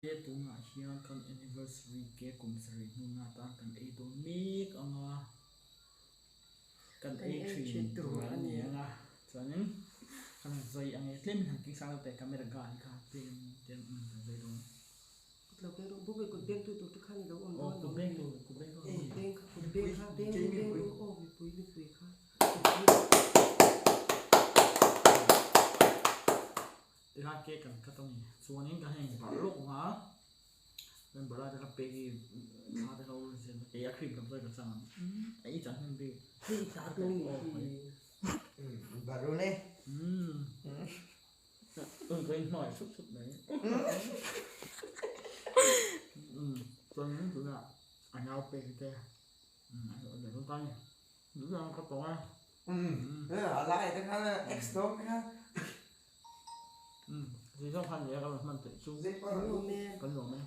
He tunah hian kan anniversary cake kum sarih hnuna atan kan ei dawn mek ang a, kan ei thin tur a ni ang a, chuanin kan zai ang e, tlem in han keng sang deuh teh camera guy kha tlem tlem in kan zai dawn. Kut lo beng rawh, bawk e kut beng tu tur te khan i lo awm dawn lo mi? Kut beng tu, kut beng kha, kut beng kha, beng beng rawh aw mipui mipui kha. Tikhan cake kan cut a ni. Chuanin ka heng barh lawk ang a, chuan barh lai te kha pek i thla te kha ur zel a, kei a cream tam zawk ka chang ang. A i chang hnem bik. Hei i chah dawn nih hi. Barh run e. Ka inhmangaih sup sup mai. Chuanin tunah a nau pek te a lo ta a ni. Duhzang ka tawng a. A lai te khan ex dawn kha. Zizawng khan nia ka rawn hman theih chu. Kan nuam e.